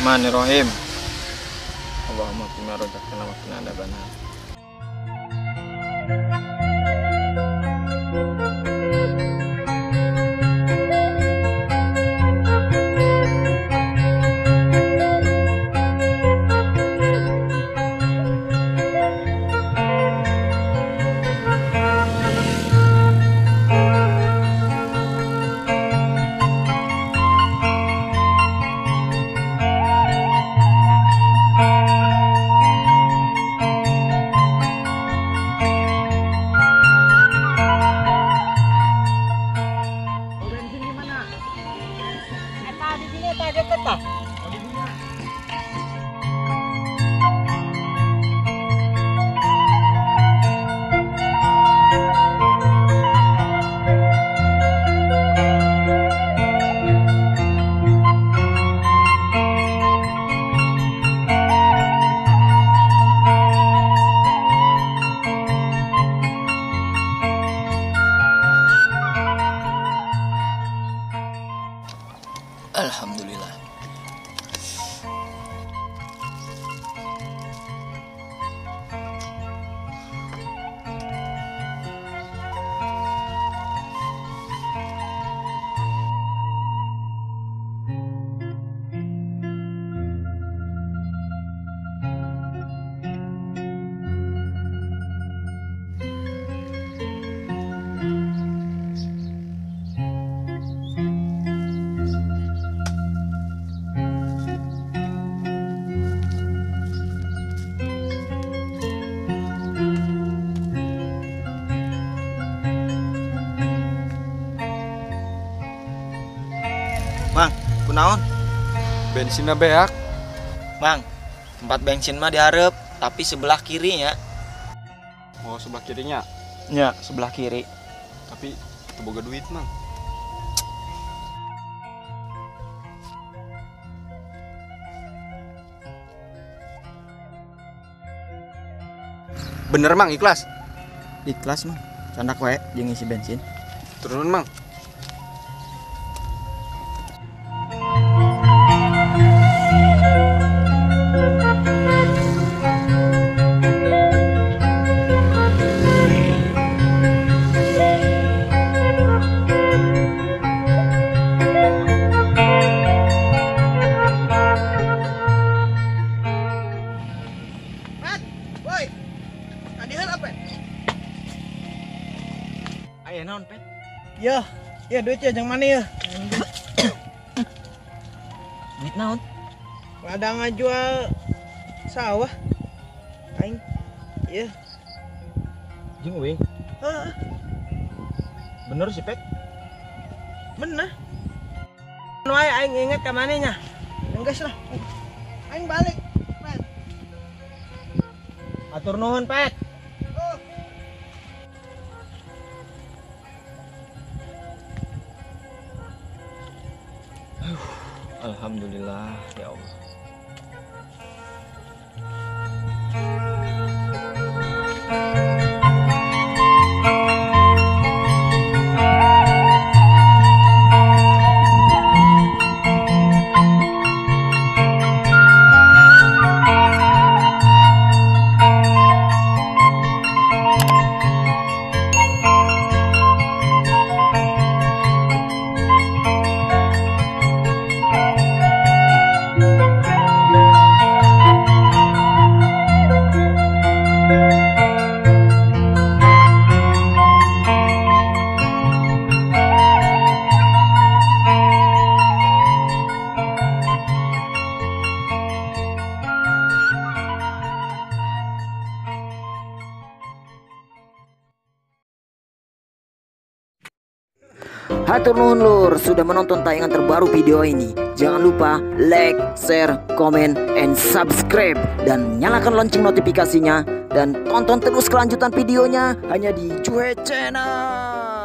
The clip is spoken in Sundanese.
Bismillahirrahmanirrahim. Allahumma qina razaqtana wa qina adzabannar. Alhamdulillah. Mang, kunaon? Bensinnya beak. Mang, tempat bensin mah diharap, tapi sebelah kirinya. Oh, sebelah kirinya? Ya, sebelah kiri. Tapi teu boga duit, Mang. Bener, Mang, ikhlas? Ikhlas, Mang. Candak wae jeung ngisi bensin. Turun, Mang. Aya naon, Pet? Ya, ya duitnya jang mana ya? Duit naon? Ada ngajual sawah. Aing. Iya. Jeung uing. Heeh. Bener sih, Pet? Bener. Wae aing inget ka maneh nya. Enggeus lah. Aing balik, Pet. Atur nuhun, Pet. Alhamdulillah ya Allah. Hatur nuhun lur sudah menonton tayangan terbaru video ini. Jangan lupa like, share, komen, and subscribe. Dan nyalakan lonceng notifikasinya. Dan tonton terus kelanjutan videonya hanya di Juhe Channel.